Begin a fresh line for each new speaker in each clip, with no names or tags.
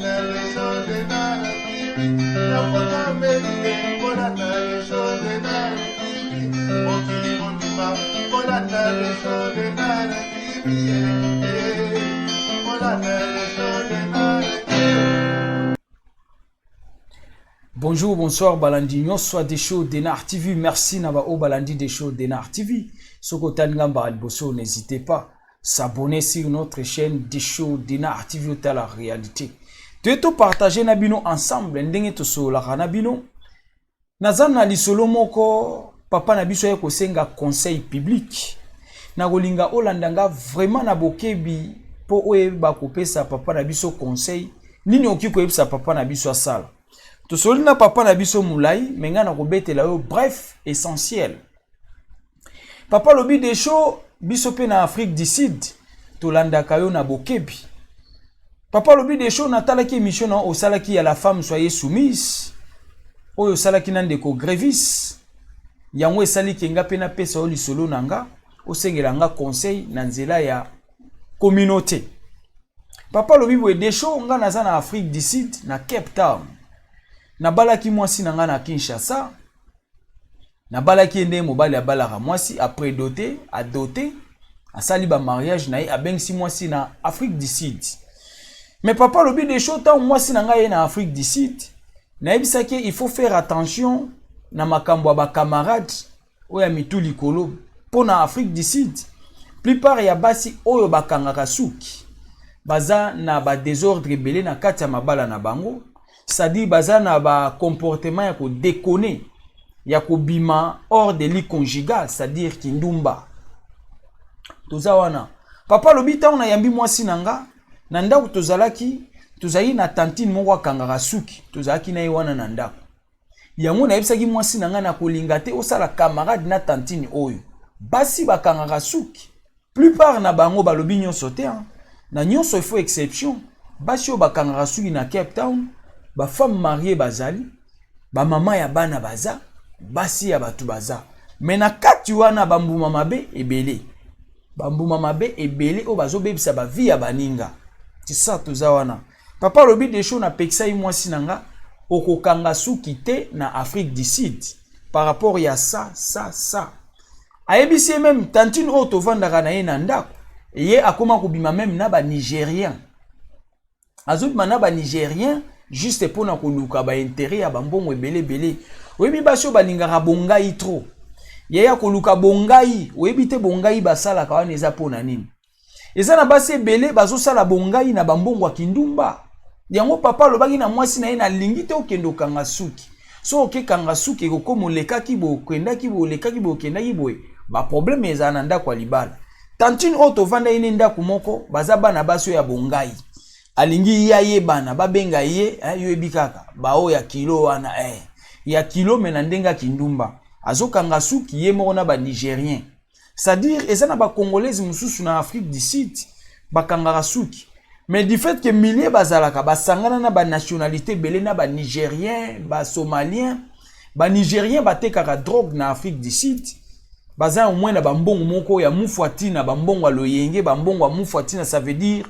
Kolata Desho Denard TV na poto Amerike, kolata Desho Denard TV mokili mobimba, kolata Desho Denard TV, eh, eh, kolata Desho Denard TV.
Bonjour, bonsoir, balandi nyonso ya Desho Denard TV. Merci na ba oyo balandi Desho Denard TV. Soki otali nga mbala liboso, n'hésitez pas s'abonner sur notre chaîne Desho Denard TV, otala réalité. Toye topartage na bino ensemble ndenge tosololaka na bino. Naza na lisolo moko, papa na biso aye kosenga conseil public. Nakolinga olanda nga vraiment na bokebi mpo oyeba kopesa papa na biso conseil. Nini okoki koyebisa papa na biso asala? Tosoli na papa na biso molai, me ngai nakobetela yo bref essentiel. Papa alobi: Desho, biso mpe na Afrique du Sud tolandaka yo na bokebi. Papa alobi: Desho, natalaki émission na osalaki ya "La femme soyez soumise", oyo osalaki na ndeko Grevis. Yango esaliki nga mpe napesa yo lisolo na nga, osengela nga conseil na nzela ya communauté. Papa alobi boye: Desho, nga naza na Afrique du Sud, na Cape Town. Nabalaki mwasi na nga na Kinshasa. Nabalaki ye ndenge mobali abalaka mwasi, après dote, adote, asali bamariage na ye, abengisi mwasi na Afrique du Sud. Mais papa alobi: Desho, ntango mwasi na ngai ye na Afrique du Sud, nayebisaki ye il faut faire attention na makambo ya bacamarade oyo ya mitu likolo, mpo na Afrique du Sud plupart ya basi oyo bakangaka suki baza na badésordre ebele na kati ya mabala na bango, c'est-à-dire baza na bacomportement ya kodéconner, ya kobima hors de lit conjugal, c'est-à-dire kindumba. Toza wana. Papa alobi: ntango nayambi mwasi na nga na ndako, tozalaki na tantine moko akangaka suki, tozalaki na ye wana na ndako. Yango nayebisaki mwasi na ngai na kolinga te osala camarade na tantine oyo. Basi bakangaka suki, plupart na bango, balobi nyonso te, hein. Na nyonso il faut exception. Basi oyo bakangaka suki na Cape Town, bafemme mariée bazali, bamama ya bana baza, basi ya bato baza, me na kati wana bambuma mabe ebele, bambuma mabe ebele oyo bazobebisa bavie ya baninga. Tisa toza wana. Papa alobi: Desho, napekisa ye mwasi na nga, okokanga suki te na Afrique du Sud par rapport ya sa sa sa. Ayebisi ye même tantine oyo tovandaka na ye na ndako, ye akóma kobima même na banigérien, azobima na banigérien juste mpona koluka baintérêt ya bambongo ebele ebele. Oyebi basi oyo balingaka bongai trop, ye ya koluka bongai, oyebi te bongai basalaka wana eza mpona nini. Eza na basi ebele bazosala bongai na bambongo ya kindumba. Yango papa alobaki na mwasi na ye: nalingi te okende okanga suki. So okekanga suki, ekokoma olekaki boye, okendaki boye, olekaki boye, okendaki boye, baproblème ezala na ndako ya libala. Tantine oyo tovanda ye ne ndako moko, baza bana basi oyo ya bongai, alingi ye ayebana, babenga ye, eh, yoyebi kaka baoyo ya kilo wana, eh, ya kilo, me na ndenge ya kindumba, azokanga suki ye moko na banigérien. C'est-à-dire eza na bacongolaise mosusu na Afrique du Sud bakangaka suki, mais du fait que milieu bazalaka basangana na banationalité ebele, na banigérien, basomalien. Banigérien batekaka drogue na Afrique du Sud, baza au moins na bambongo moko ya mufu atina, bambongo ya loyenge, bambongo ya mufu atina. Ça veut dire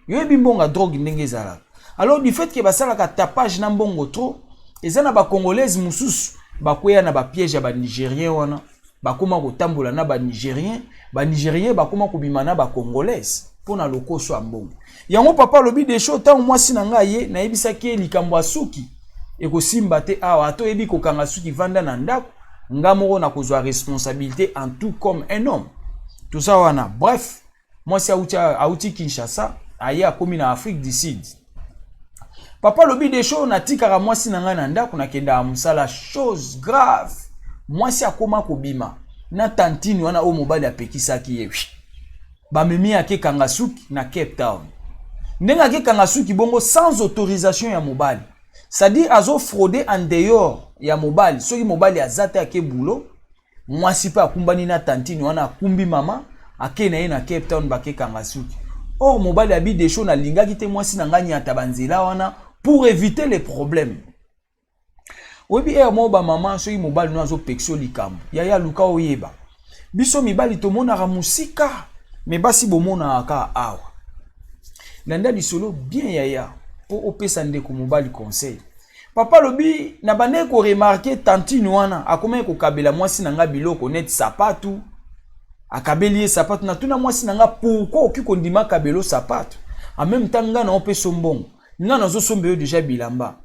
yoyebi mbongo ya drogue ndenge ezalaka. Alors du fait que basalaka tapage na mbongo trop, eza na bacongolaise mosusu bakweya na bapiège ya banigérien wana, bakóma kotambola na banigérien, banigérien bakóma kobima na bacongolaise mpo na lokoso ya mbongo. Yango papa alobi: Desho, ntango mwasi na ngai ye, nayebisaki ye likambo ya suki ekosimba te awa. Ata oyebi kokanga suki, vanda na ndako, nga moko nakozwa responsabilité en tout comme un homme. Toza wana. Bref, mwasi auti Kinshasa, aye akomi na Afrique du Sud. Papa alobi: Desho, natikaka mwasi na ngai na ndako, nakendaka mosala. Chose grave, mwasi akóma kobima na tantine wana oyo mobali apekisaki ye. Bamemi, akekanga suki na Cape Town. Ndenge akekanga suki bongo sans autorisation ya mobali, c'est-à-dire azofraude en dehors ya mobali. Soki mobali aza te, ake boulot, mwasi mpe akumbani na tantine wana, akumbi mama, ake na ye na Cape Town, bakekanga suki. Or mobali abi: Desho, nalingaki te mwasi na ngai nyata banzela wana pour éviter les problèmes. Oyebi ere moko bamama, soki mobali no azopekisa yo likambo, yaya, luka oyeba. Biso mibali tomonaka mosika, me basi bomonaka kaka awa. Landa lisolo bien, yaya. mpo opesa ndeko mobali conseil. Papa alobi, na bandaki koremarquer tantine wana akomaki kokabela mwasi na nga biloko neti sapatu. Akabeli ye sapatu. Natuna mwasi na nga: "Pourquoi okoki kondima akabelo sapatu? En même temps nga na opesa mbongo, nga nazosomba yo déjà bilamba."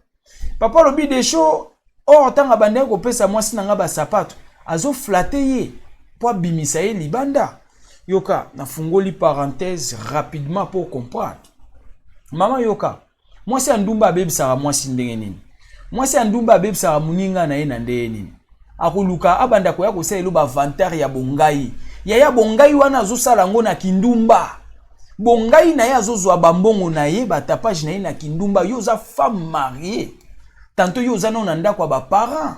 Papa alobi, Desho, or ntango abandaki kopesa mwasi na nga basapato, azoflatter ye mpo abimisa ye libanda. Yoka, nafungoli parenthèse rapidement pour comprendre. Mama, yoka, mwasi ya ndumba abebisaka mwasi ndenge nini? Mwasi ya ndumba abebisaka moninga na ye na ndenge nini? Akoluka abanda koya kosala elo bavantard ya bongai. Yaya, bongai wana azosala yango na kindumba. Bongai na ye, azozwa bambongo na ye, batapage na ye na kindumba. Yo oza femme mariée, tantôt yo oza nano na ndako ya baparent.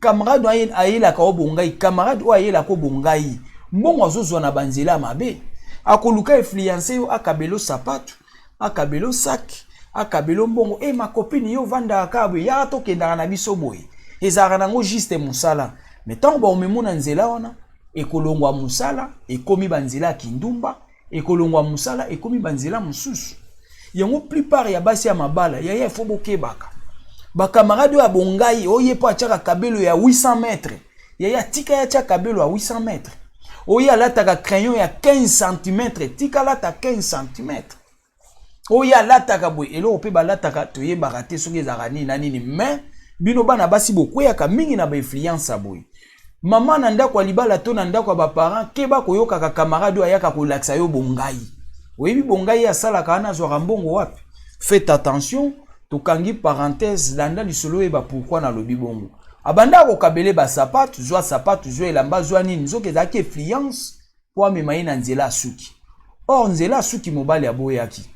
Camarade oyo ayelaka o bongai, camarade oyo ayelaka o bongai, mbongo azozwa na banzela ya mabe. Akoluka influence yo, akabela sapatu, akabela sac, akabela mbongo. E ma copine, yo ovandaka kaka boye, yaka tokendaka na biso boye. Ezalaka nango juste mosala, mais ntango baomemo na nzela wana, ekolongwa mosala, ekomi banzela ya kindumba, ekolongwa mosala, ekomi banzela mosusu. Yango plupart ya basi ya mabala, yaya, ifo bokebaka. Bacamarade oyo ya bongai, oye mpo atiaka kabelo ya 800 mètre, yaya, tika ye atia kabelo ya 800 mètre. Oyo alataka crayon ya 15 cm, tika alata 15 cm. Oyo alataka boye, eloko mpe balataka toyebaka te soki ezalaka nini na nini. Mais bino bana basi bokweyaka mingi na bainfluence ya boye. Mama na ndako ya libala to na ndako ya baparent, keba koyokaka camarade oyo ayaka kolakisa yo bongai. Oyebi bongai ye asalaka wana, azwaka mbongo wapi? Faites attention. Tokangi parenthèse. Landa lisolo, oyeba pourquoi nalobi bongo. Abanda kokabele basapatu, zwa sapatu, zwa elamba, zwa nini. Soki ezalaki influence mpo amema ye na nzela ya suki, or nzela ya suki mobali aboyaki.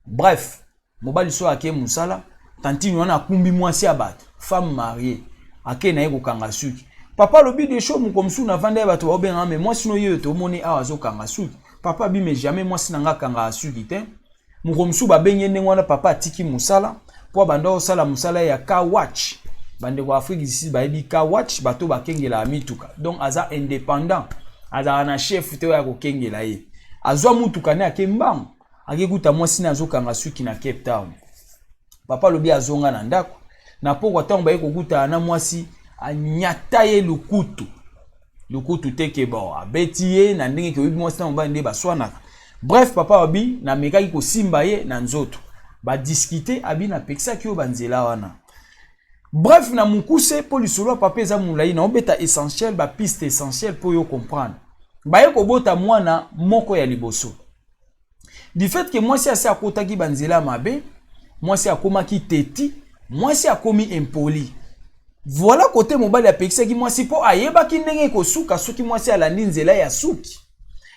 Bref, mobali so ake mosala, tantine wana akumbi mwasi ya bato, femme mariée, ake na ye kokanga suki. Papa alobi, Desho, moko mosusu navanda ye, bato baobengaka me mwasi no ye oyo tomoni awa azokanga suki. Papa abi: "Mais jamais, mwasi na nga akangaka suki te." Moko mosusu babengi ye ndenge wana. Papa atiki mosala mpo abanda kosala mosala ya car wash. Bandeko ya Afrique du Sud bayebi car wash, bato bakengelaka mituka. Donc aza indépendant, azalaka na chef te oyo ya kokengela ye. Azwa mutuka nde ake mbangu, akekuta mwasi ne azokanga suki na Cape Town. Papa alobi, azonga na ndako na pokwa, ntango baye kokutana na mwasi, anyata ye lukutu lukutu te ke bon, abeti ye na ndenge ke oyebi mwasi na mobali nde baswanaka. Bref, papa abi, namekaki kosimba ye na nzoto, badiscuter. Abi, napekisaki yo banzela wana. Bref, na mokuse, mpo lisolo ya papa eza molai, na obeta essentiel, bapiste essentiel mpo yo comprendre. Baye kobota mwana moko ya liboso. Du fait ke mwasi asi akotaki banzela ya mabe, mwasi akomaki teti, mwasi akomi impoli. Voilà kote mobali apekisaki mwasi mpo ayebaki ndenge ekosuka soki mwasi alandi nzela ya suki.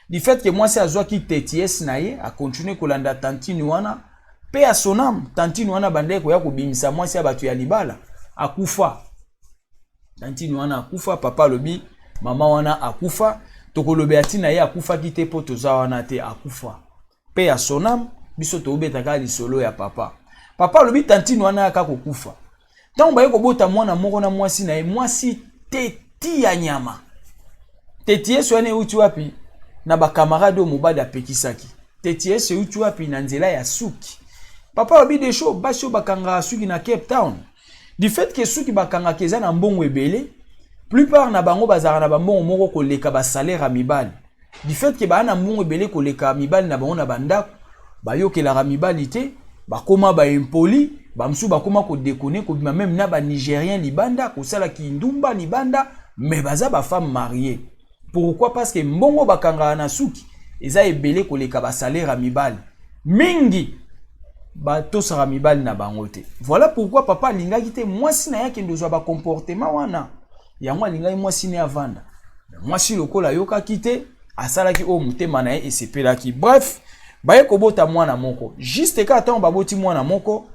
Du fait ke mwasi azwaki tts na ye, acontinuer kolanda tantine wana mpe ya sonam. Tantine wana bandeki koya kobimisa mwasi ya bato ya libala. Akufa, tantine wana akufa. Papa alobi, mama wana akufa, tokolobela ntina ye akufaki te mpo toza wana te. Akufa mpe ya sonam. Biso tobetaka lisolo ya papa. Papa alobi, tantine wana yaka kokufa. Ntango baye kobota mwana moko na mwasi na ye, mwasi teti ya nyama. Teti yesu wana euti wapi? Na bacamarade oyo mobali apekisaki. Teti yesu euti wapi? Na nzela ya suki. Papa alobi, Desho, basi oyo bakangaka suki na Cape Town, du fait ke suki bakangaka eza na mbongo ebele, plupart na bango bazalaka na bambongo moko koleka basalaire ya mibali. Du fait ke baa na mbongo ebele koleka mibali na bango na bandako, bayokelaka mibali te, bakóma baimpoli. Bamosusu bakóma kodéconner, kobima même na banigérien libanda, kosala kindumba libanda, mais baza bafemme mariée. Pourquoi? Parce que mbongo bakangaka na suki eza ebele koleka basalaire ya mibali mingi. Batosaka mibali na bango te. Voilà pourquoi papa alingaki te mwasi na ye akende ozwa bacomportement wana. Yango alingaki mwasi na ye avanda. Mwasi lokola ayokaki te, asalaki oyo motema na ye esepelaki. Bref, baye kobota mwana moko. Juste kaka ntango baboti mwana moko,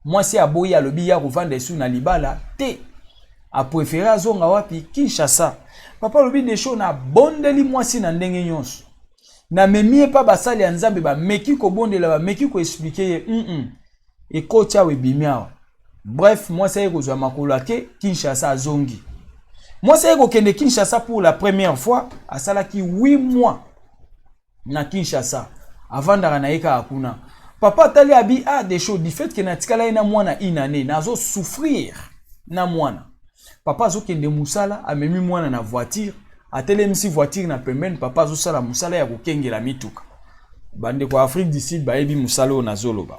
mwasi aboyi, alobi ya kovanda esu na libala te, apréférer azonga wapi? Kinshasa. Papa alobi, Desho, nabondeli mwasi na ndenge nyonso, namemi ye mpa basali ya Nzambe, bameki kobondela, bameki koexpliquer ye, Ekoti awa, ebimi awa. Bref, mwasi aye kozwa makolo, ake Kinshasa, azongi. Mwasi aye kokende Kinshasa pour la première fois, asalaki 8 mois na Kinshasa, avandaka na ye kaka kuna. Papa atali, abi: "Ah, Desho, du fait que natikala ye na mwana une année, nazosouffrir na mwana." Papa azokende mosala, amemi mwana na voiture, atelemisi voiture na pembeni. Papa azosala mosala ya kokengela mituka. Bandeko ya Afrique du Sud bayebi mosala oyo nazoloba.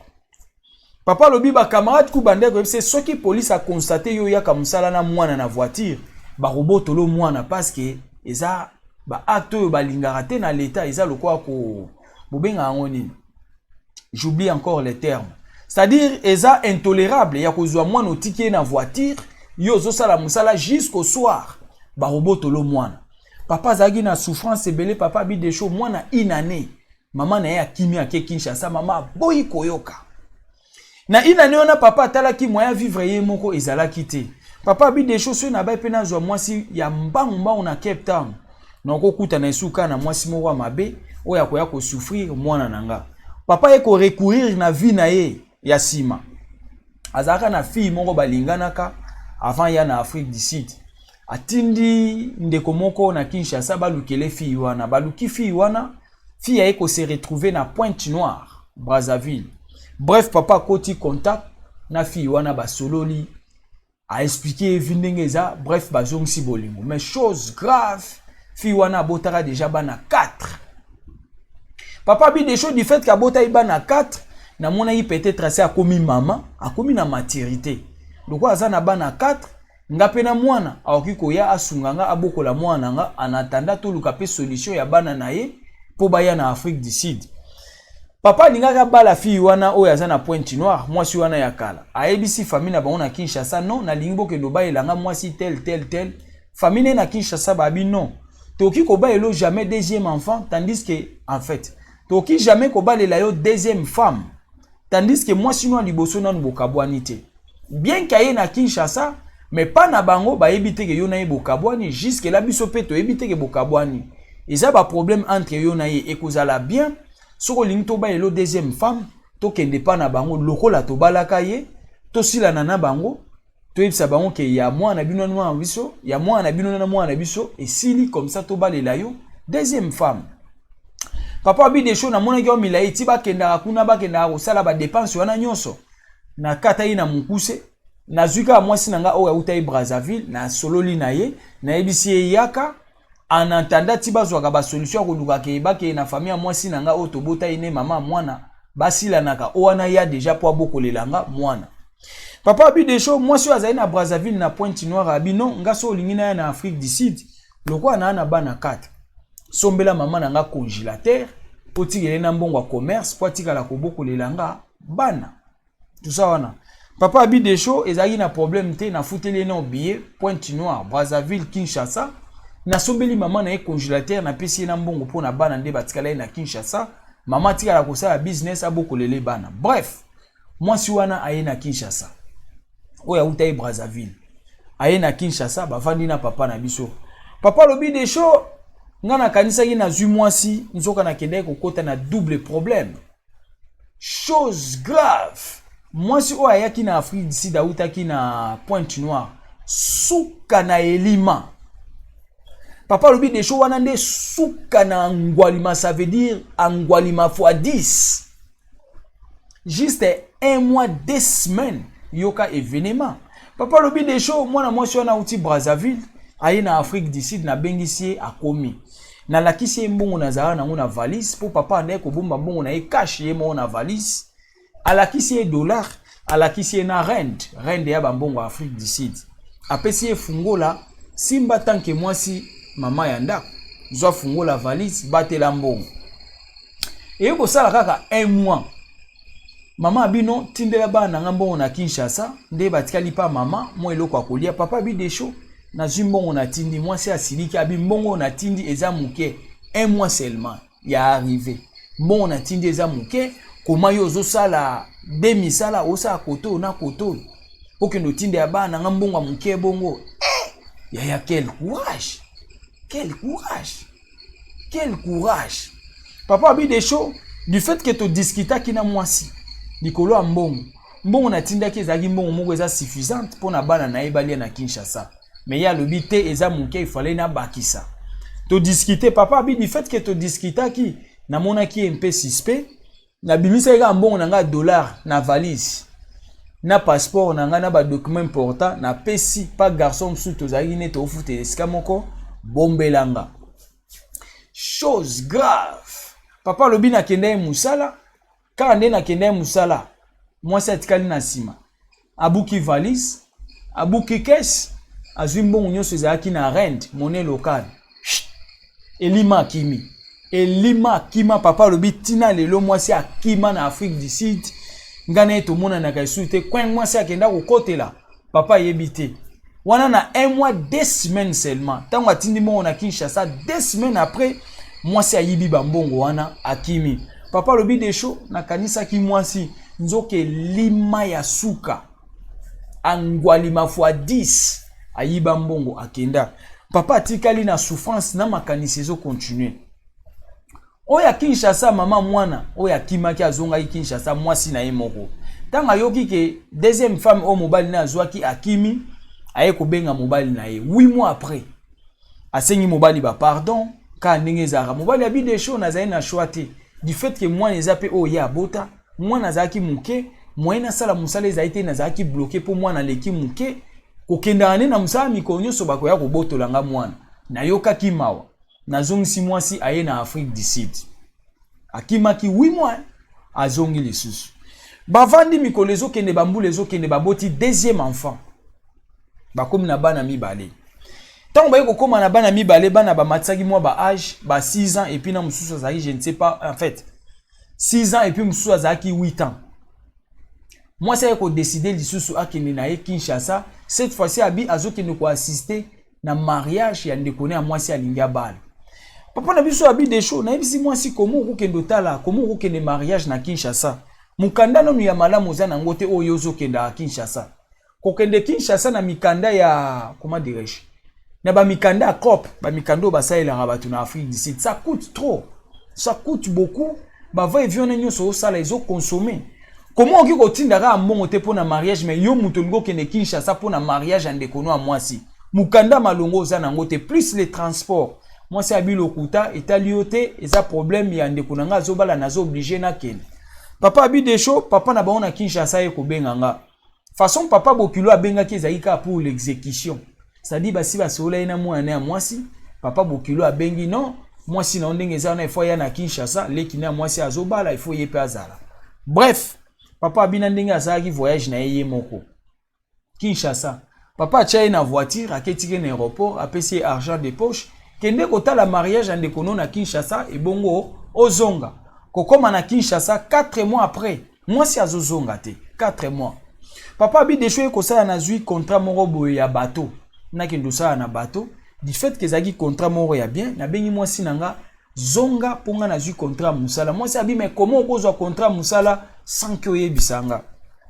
Papa alobi bacamarade ku bandeko yebise, soki police aconstate yo oyaka mosala na mwana na voiture, bakobotolo mwana, parce que eza baacte oyo balingaka te na leta. Eza lokola ko bobenga yango nini, j'oublie encore les termes, c'est-à-dire eza intolérable ya kozwa mwana, otiki ye na voiture, yo ozosala mosala jusqu'au soir, bakobotolo mwana. Papa azalaki na souffrance ebele. Papa abi: "Desho, mwana une année, mama na ye akimi, ake Kinshasa." Mama aboyi koyoka. Na une année wana, papa atalaki moyen vivre ye moko ezalaki te. Papa abi: "Desho, soki nabai mpe nazwa mwasi ya mbangu mbangu na Cape Town, nakokutana esuka na mwasi moko ya mabe oyo akoya kosouffrir mwana na nga." Papa ye korecourir na vie na ye ya nsima. Azalaka na fille moko balinganaka avant ya na Afrique du Sud. Atindi ndeko moko na Kinshasa balukele fille wana. Baluki fille wana, fille aye kose retrouver na Pointe Noire, Brazzaville. Bref, papa akoti contact na fille wana, basololi, aexpliquer ye vie ndenge eza. Bref, bazongisi bolingo. Mais chose grave, fille wana abotaka déjà bana 4. Papa abi: "Desho, du fait qu'abotaki bana 4, namonaki peut-être asi akomi mama, akomi na maturité. Lokola aza na bana 4, nga mpe na mwana, akoki koya asunga nga, abokola mwana na nga, en attendant toluka mpe solution ya bana na ye mpo baya na Afrique du Sud." Papa alingaki abala fille wana oyo aza na Pointe Noire. Mwasi wana ya kala ayebisi famille na bango na Kinshasa: "Non, nalingi bokende obayelanga mwasi tel tel tel." Famille ne na Kinshasa babi: "Non, tokoki kobayela jamais deuxième enfant, tandis que, en fait, tokoki jamais kobalela yo deuxième femme, tandis que mwasi no ya liboso nanu bokabwani te. Bien que aye na Kinshasa, mais pa na bango bayebi te ke yo na ye bokabwani. Jusque là biso mpe toyebi te ke bokabwani. Eza baproblème entre yo na ye. Ekozala bien soki olingi tobalela deuxième femme, tokende pa na bango lokola tobalaka ye, tosilana na bango, toyebisa bango ke ya mwana bino na mwana biso, ya mwana na bino na mwana na biso esili, comme ça tobalela yo deuxième femme." Papa abi: "Desho, namonaki yo milai ti bakendaka kuna, bakendaka kosala badépenses wana nyonso. Nakata ye na mokuse, nazwi kaka mwasi na nga oyo auta ye Brazzaville, nasololi na ye, nayebisi ye yaka, en attendant ti bazwaka basolution ya koluka ke bakeye na famille ya mwasi na nga oyo tobota ye ne mama mwana, basilanaka o wana ya déjà mpo abokolela nga mwana." Papa abi: "Desho, mwasi oyo azali na Brazzaville, na Pointe Noire, abi non, nga so olingi na ya na Afrique du Sud, lokola naa na bana 4, sombela mama na nga congélateur, otikele na mbongo ya commerce mpo atikala kobokolela nga bana." Tout ça wana, papa abi: "Desho, ezalaki na problème te. Nafuteli ye na billet Pointe Noire, Brazzaville, Kinshasa. Nasombeli mama na ye congélateur, napesi ye na mbongo mpo na bana nde batikala ye na Kinshasa. Mama atikala kosala business, abokolele bana." Bref, mwasi wana aye na Kinshasa, oyo auta ye Brazzaville, aye na Kinshasa, bavandi na papa na biso. Papa alobi: "Desho, nga nakanisaki nazwi mwasi, nzoka nakendaki kokɔta na double problème." Chose grave, mwasi oyo ayaki na Afrique du Sud, autaki na Pointe Noire, suka na elima. Papa alobi: "Desho, wana nde suka na angwalima, ça veut dire angwalima fois 10. Juste un mois, 2 semaines, yoka événement." Papa alobi: "Desho, mwana mwasi wana auti Brazzaville, aye na Afrique du Sud, nabengisi ye, akomi, nalakisi ye mbongo nazalaka nango na valise," mpo papa andaki kobomba mbongo na ye cash ye moko na valise. Alakisi ye dollar, alakisi ye na rand, rand ya bambongo ya Afrique du Sud. Apesi ye fungola: "Simba, tant que mwasi, mama ya ndako, zwa fungola valise, batela mbongo." Eye kosala kaka un mois, mama abino: "Tindela bana na nga mbongo na Kinshasa nde batikali pa mama, mwa eloko ya kolia." Papa abi: "Desho, nazwi mbongo, natindi." Mwasi asiliki, abi: "Mbongo natindi eza moke, un mois seulement ya arrivé, mbongo natindi eza moke. Koma yo ozosala de misala, osala kote oyo na kote oyo, okende otinda ya bana na nga mbongo ya moke bongo?" Eh, yaya, quel courage, quel courage, quel courage! Papa abi: "Desho, du fait que todiskutaki na mwasi likolo ya mbongo, mbongo natindaki ezalaki mbongo moko eza suffisante mpo na bana na ye balia na Kinshasa, mais ye alobi te eza moke, ifale nabakisa. Todiskute." Papa abi: "Du fait que todiskutaki, namonaki ye mpe suspect." Nabimisaki kaka mbongo na ngai ya dollar na valise na passeport na ngai na badocument important, napesi pa garçon mosusu tozalaki nde tofutela esika moko, bombela nga. Chose grave, papa alobi nakenda ye mosala, kaka nde nakenda ye mosala, mwasi atikali na nsima, abuki valise, abuki kese, azwi mbongo nyonso ezalaki na rand, monnaie locale. Elima akimi, elima akima. Papa alobi ntina lelo mwasi akima na Afrique du Sud, ngai na ye tomonanaka esusu te. Coin mwasi akenda kokotela, papa ayebi te. Wana na un mois 2 semaines seulement, ntango atindi mbongo na Kinshasa, 2 semaines après, mwasi ayibi bambongo wana, akimi. Papa alobi: "Desho, nakanisaki mwasi, nzoka elima ya suka angwalima fois 10, ayiba mbongo, akenda." Papa atikali na souffrance na makanisi ezocontinue. Oyo ya Kinshasa, mama mwana oyo akimaki, azongaki Kinshasa. Mwasi na ye moko, ntango ayoki ke deuxième femme oyo mobali na ye azwaki akimi, aye kobenga mobali na ye 8 mois après, asengi mobali bapardon kaka ndenge ezalaka. Mobali abi: "Desho, nazali na choix te, du fait ke mwana eza mpe oyo ye abota, mwana azalaki moke, moyen nasala mosala ezali te, nazalaki bloqué mpo mwana aleki moke, kokendaka nde na mosala mikolo nyonso, bakoya kobotola nga mwana. Nayokaki mawa, nazongisi mwasi, aye na Afrique du Sud." Akimaki 8 mois, azongi lisusu, bavandi, mikolo ezokende, bambula ezokende, baboti deuxième enfant, bakomi na bana mibale. Ntango baye kokóma na bana mibale, bana bamatisaki mwa ba âge, ba 6 ans et puis na mosusu azalaki, je ne sais pas, en fait 6 ans et puis mosusu azalaki 8 ans. Mwasi aye kodécider lisusu akende na ye Kinshasa. Cette fois-ci abi azokende koassister na mariage ya ndeko ne ya mwasi alingi abala. Papa na biso abi: "Desho, nayebisi mwasi, komo okokende otala, komo okokende mariage na Kinshasa? Mokanda nanu ya malamu oza nango te. Oyo ozokendaka Kinshasa, kokende Kinshasa na mikanda ya, comment dirais-je, na bamikanda ya cop, bamikanda oyo basalelaka bato na Afrique du Sud, ça coûte trop, ça coûte beaucoup. Bava-et-vient wana nyonso osala ezoconsommer. Komo okoki kotinda kaka mbongo te mpo na mariage? Mais yo moto olingi okende Kinshasa mpo na mariage ya ndeko no ya mwasi, mokanda malongo oza nango te, plus le transport." Mwasi abi: "Lokuta, etali yo te, eza problème ya ndeko na nga azobala, naza obligé nakende." Papa abi: "Desho, papa na bango na Kinshasa ye kobenga nga." Façon papa bokilo abengaki ezalaki kaka pour l'exécution, c'est-à-dire basi basolola ye na mwana ya mwasi. Papa bokilo abengi: "Non, mwasi na yo ndenge eza wana, ifo aya na Kinshasa, leki na ya mwasi azobala, ifo ye mpe azala." Bref, papa abina ndenge asalaki voyage na ye, ye moko Kinshasa. Papa atia ye na voiture, aketiki na aéroport, apesi ye argent de poche: "Kende kotala mariage ya ndeko no na Kinshasa, ebongo ozonga." Kokóma na Kinshasa 4 mois après, mwasi azozonga te. 4 mois, papa abi: "Desho, ye kosala, nazwi contrat moko boye ya bateau, nakende osala na bateau. Du fait ke ezalaki contrat moko ya bien, nabengi mwasi na nga: zonga mpo nga nazwi contrat ya mosala." Mwasi abi: "Mais comment okozwa contrat ya mosala sans ke oyebisa nga?"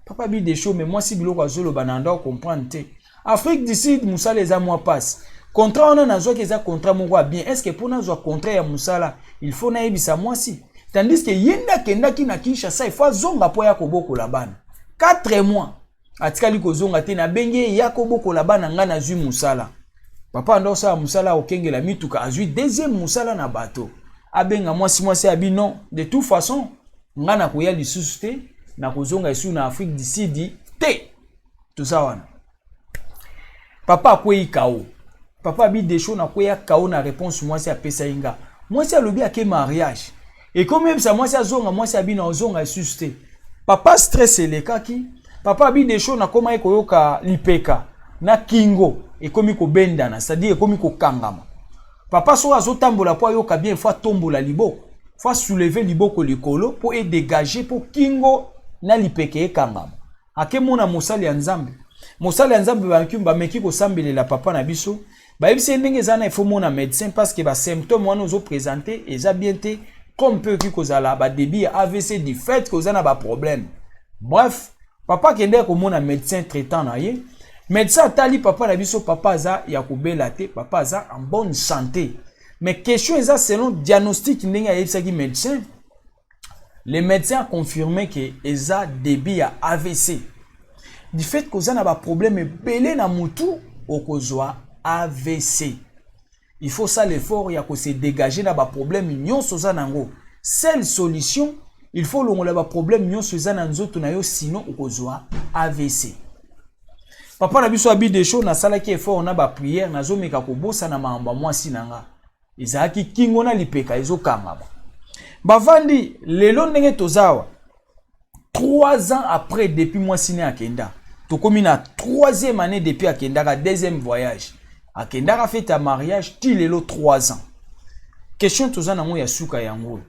Papa abi: "Desho, mais mwasi biloko azoloba na ndako comprendre te. Afrique du Sud mosala eza mwa pasi. Contrat wana nazwaki eza contrat moko ya bien. Est ce que mpo nazwa contrat ya mosala, il faut nayebisa mwasi? Tandis ke ye nde akendaki na Kinshasa, il faut azonga mpo ya kobokola bana. 4 mois atikali kozonga te. Nabengi ye: ya kobokola bana, ngai nazwi mosala." Papa anda osala mosala akokengela mituka, azwi deuxième mosala na bato. Abenga mwasi, mwasi abi: "Non, de toute façon ngai nakoya lisusu te, nakozonga lisusu na Afrique du Sud te." Toza wana, papa akwei kao. Papa abi: "Desho, nakweya kao na réponse mwasi apesai nga. Mwasi alobi ake mariage, ekomi yebisa mwasi azonga, mwasi abi na ozonga lisusu te." Papa stress elekaki. Papa abi: "Desho, nakomaki koyoka lipeka na kingo ekomi kobendana, c'est-à-dire ekomi kokangama." Papa soki azotambola, mpo ayoka bien, faut atombola liboko, faut asoulever liboko likolo mpo edégage, mpo kingo na lipeka ekangama. Akemona mosali ya Nzambe. Mosali ya Nzambe bameki kosambelela papa na biso, bayebisi ye ndenge eza na, ifo mona médecin parce que basymptôme wana ozoprésente eza bien te, comme mpe okoki kozala badébut ya AVC du fait que oza na baproblème. Bref, papa akendeki komona médecin traitant na ye. Médecin atali papa na biso, papa aza ya kobela te, papa aza en bonne santé. Mais question eza, selon diagnostic ndenge ayebisaki médecin, le médecin a confirmé que eza début ya AVC. Du fait koza na baproblème ebele na mutu, okozwa AVC. Il faut sala effort ya kose dégager na baproblème nyonso oza nango. Seule solution Il faut olongola baproblème nyonso eza na nzoto na yo, sinon okozwa AVC. Papa na biso abi Desho, nasalaki effort na baprière, nazomeka kobosana makambo ya mwasi na nga. Ezalaki kingo na lipeka ezokangama. Bavandi lelo ndenge toza awa, 3 ans après depuis mwasi ne akenda. Tokomi na troisième année depuis akendaka deuxième voyage, akendaka fête ya mariage, ti lelo 3 ans. Question toza nango ya suka yango oyo.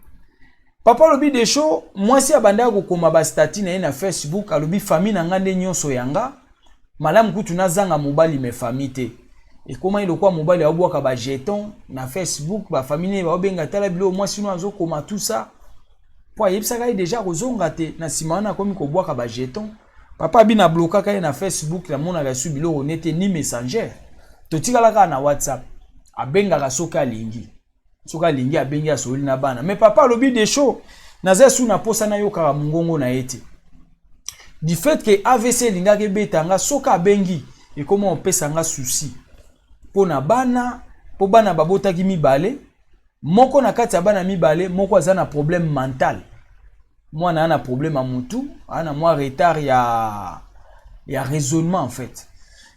Papa alobi Desho, mwasi abandaka kokoma bastatuts na ye na Facebook. Alobi: "Famille na nga nde nyonso ya nga. Malamu kutu nazanga mobali, mais famille te." Ekomaki lokola mobali aobwaka bajeton na Facebook, bafamille ne baobenga: "Tala biloko mwasi no azokoma." Tout ça mpo ayebisaka ye déjà kozonga te. Na nsima wana akomi kobwaka bajeton. Papa abi nablokaka ye na Facebook, namonaka esu biloko nete ni Messenger, totikala kaka na WhatsApp. Abengaka soki alingi, soki alingi abengi, asoli na bana. Mais papa alobi Desho, naza esu na posa nayokaka mongongo na ye te, du fait que AVC elingaki ebeta nga. Soki abengi, ekoma opesa nga souci mpo na bana, mpo bana babotaki mibale. Moko na kati ya bana mibale, moko aza na problème mental. Mwana aza na problème ya mutu, aza na mwa retard ya raisonnement en fait.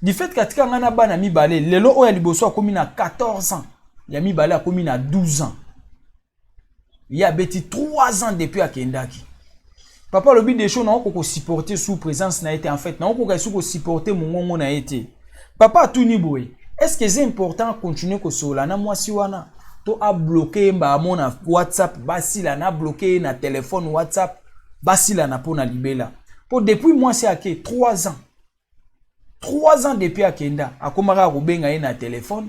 Du fait katika ngai na bana mibale lelo, oyo ya liboso akomi na 14 ans, ya mibale akomi na 12 ans. Ye abeti 3 ans depuis akendaki. Papa alobi Desho, naokoka kosupporter sous présence na ye te. En fait, naokoka esu kosupporter mongongo na ye te. Papa atuni boye: est ce que eza important continuer kosolola na mwasi wana, to abloquer ye mbala na WhatsApp, basila na bloquer ye na telefone WhatsApp, basilana mpo na libela? Mpo depuis mwasi ake 3 ans, 3 ans depuis akenda, akomaka kobenga ye na telefone,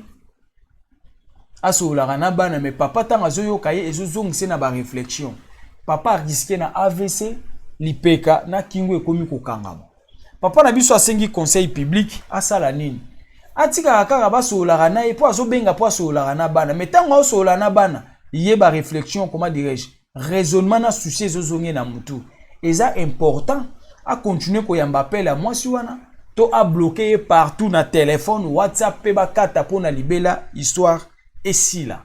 asololaka na bana. Mais papa, ntango azoyoka ye, ezozongisa na baréflexion. Papa arisquer na AVC, lipeka na kingo ekomi kokangama. Papa na biso asengi conseil public: asala nini? Atikaka kaka basololaka na ye, mpo azobenga mpo asololaka na bana. Mais ntango aosolola na bana, ye baréflexion, comment dirais-je, raisonnement na souci ezozonge na mutu. Eza important acontinuer koyamba appel ya mwasi wana, to abloquer ye partout na telefone, WhatsApp, mpe bakata mpo na libela, histoire esila?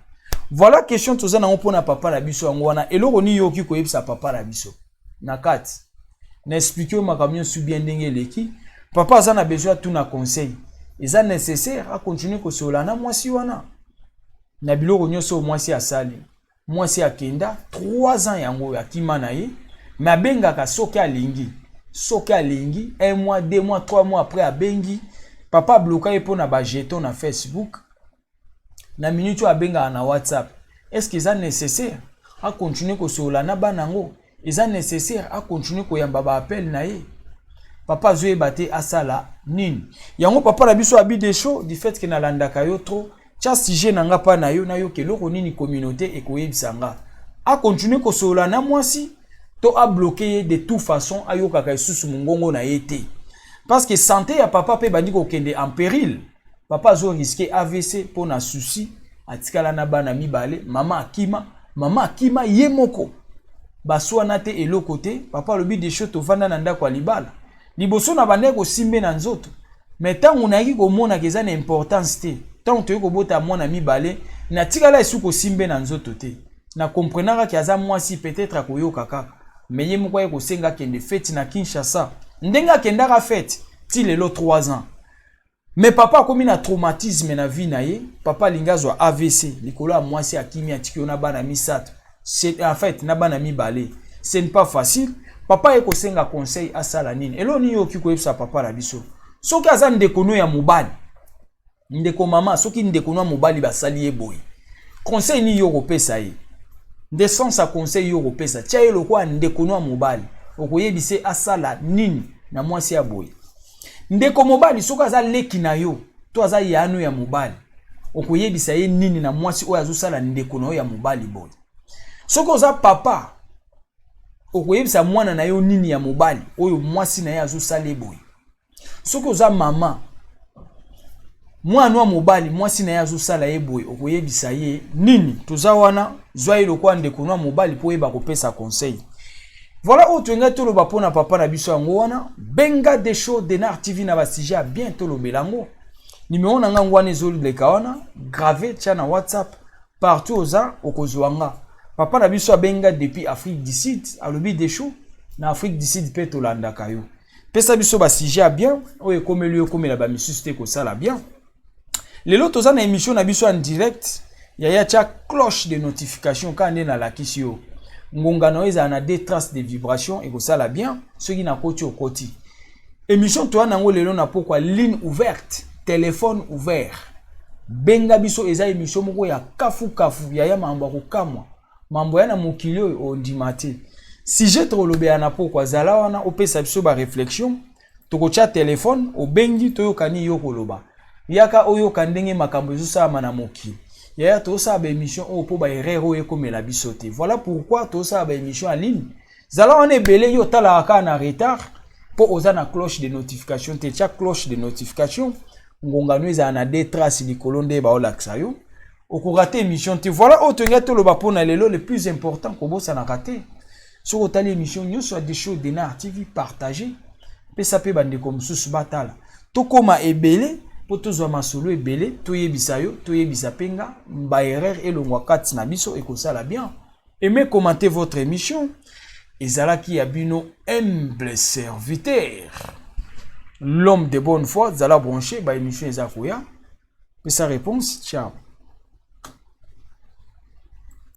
Voilà question toza nango mpona papa na biso yango wana. Eloko nini yoki koyebisa papa na biso na kati na expliquer oyo makambo nyonso bien ndenge eleki? Papa aza na besoin atuna conseil: eza nécessaire acontinuer kosolola na mwasi wana na biloko nyonso oyo mwasi asali? Mwasi akenda 3 ans yango oyo, akima na ye, mais abengaka soki alingi, soki alingi. Un mois, 2 mois, 3 mois après abengi. Papa abloka ye mpo na bajeton na Facebook. Na minute oyo abengaka na WhatsApp. Est ce que eza nécessaire acontinuer kosolola na bana yango? Eza nécessaire acontinuer koyamba baappel na ye? Papa azoyeba te asala nini. Yango papa na biso abi Desho, du fait que nalandaka yo trop, tia sujet na nga mpa na yo, nayoka eloko nini communauté ekoyebisa nga: acontinuer kosolola na mwasi, to abloquer ye de toute façon, ayokaka lisusu mongongo na ye te? Parce que santé ya papa mpe ebandi kokende en péril. Papa azorisquer AVC mpo na souci. Atikala na bana mibale, mama akima, mama akima ye moko, baswana te, eloko te. Papa alobi Desho, tovanda na ndako ya libala, liboso na bandaki kosimbe na nzoto, mais ntango nayaki komonaka eza na importance te. Ntango toyei kobota mwana mibale, natikala esu kosimbe na nzoto te. Na comprenaka aza mwasi, peut-être akoyoka kaka. Mais ye moko aye kosenga akende fête na Kinshasa. Ndenge akendaka fête ti lelo 3 ans. Mais papa akomi na traumatisme na vie na ye. Papa alingi azwa AVC likolo ya mwasi akimi, atiki yo na bana misato, en fait na bana mibale. Ce n'est pas facile. Papa aye kosenga conseil: asala nini? Eloko nini okoki koyebisa papa na biso soki aza ndeko no ya mobali? Ndeko mama, soki ndeko no ya mobali basali ye boye, conseil nini yo okopesa ye? Nde sens ya conseil yo okopesa, tia ye lokola ndeko no ya mobali, okoyebisa ye asala nini na mwasi ya boye? Ndeko mobali, soki aza leki na yo to aza yano ya mobali, okoyebisa ye nini na mwasi oyo azosala ndeko na yo ya mobali boye? Soki oza papa, okoyebisa mwana na yo nini ya mobali oyo mwasi na ye azosala ye boye? Soki oza mama, mwana wa mobali, mwasi na ye azosala ye boye, okoyebisa ye nini? Toza wana, zwa ye lokola ndeko na mobali mpo oyeba kopesa conseil. Voilà oyo toyengai toloba mpona papa na biso yango wana. Benga Desho Denar TV na basujet ya bien, tolobela yango. Nimero na ngango wana ezoleka wana, grave, tia na WhatsApp. Partout oza, okozwa nga. Papa na biso abenga depuis Afrique du Sud, alobi: "Desho, na Afrique du Sud mpe tolandaka yo. Pesa biso basujet ya bien oyo ekomeli yo, ekomela bamisusu te, kosala bien." Lelo toza na émission na biso en direct. Yaya, tia cloche de notification kaka nde nalakisi yo. Ngonga na yo ezala na deux traces de vibration, ekosala bien. Soki nakoti, okoti émission. Toya nango lelo na pokwa, ligne ouverte, téléphone ouvert, benga biso. Eza émission moko ya kafukafu, yaya, mambo ya kokamwa, mambo ya na mokili oyo ondima te. Sujet tokolobela na pokwa, zala wana, opesa biso baréflexion. Tokotya telefone, obengi, toyokani yo koloba. Yaka oyoka ndenge makambo ezosalama na mokili. Yaya, tozosala baémission oyo mpo baerreur oyo ekomela biso te. Voilà pourquoi tozosala baémission en ligne. Zala wana ebele. Yo otalaka kaka na retard mpo oza na cloche de notification te. Tia cloche de notification, ngongano ezala na deux traces likolo nde baolakisa yo, okorater émission te. Voilà oyo tolingai toloba mpona lelo. Le plus important, kobosanaka te, soki otali émission nyonso ya Desho Denar TV, partage, pesa mpe bandeko mosusu batala. Tokóma ebele mpo tozwa masolo ebele, toyebisa yo, toyebisa mpe nga, baerreur elongwa kati na biso, ekosala bien. Aimez, commentez votre émission. Ezalaki ya bino humble serviteur, l'homme de bonne foi. Zala branché, baémission eza koya. Pesa réponse. Ciao.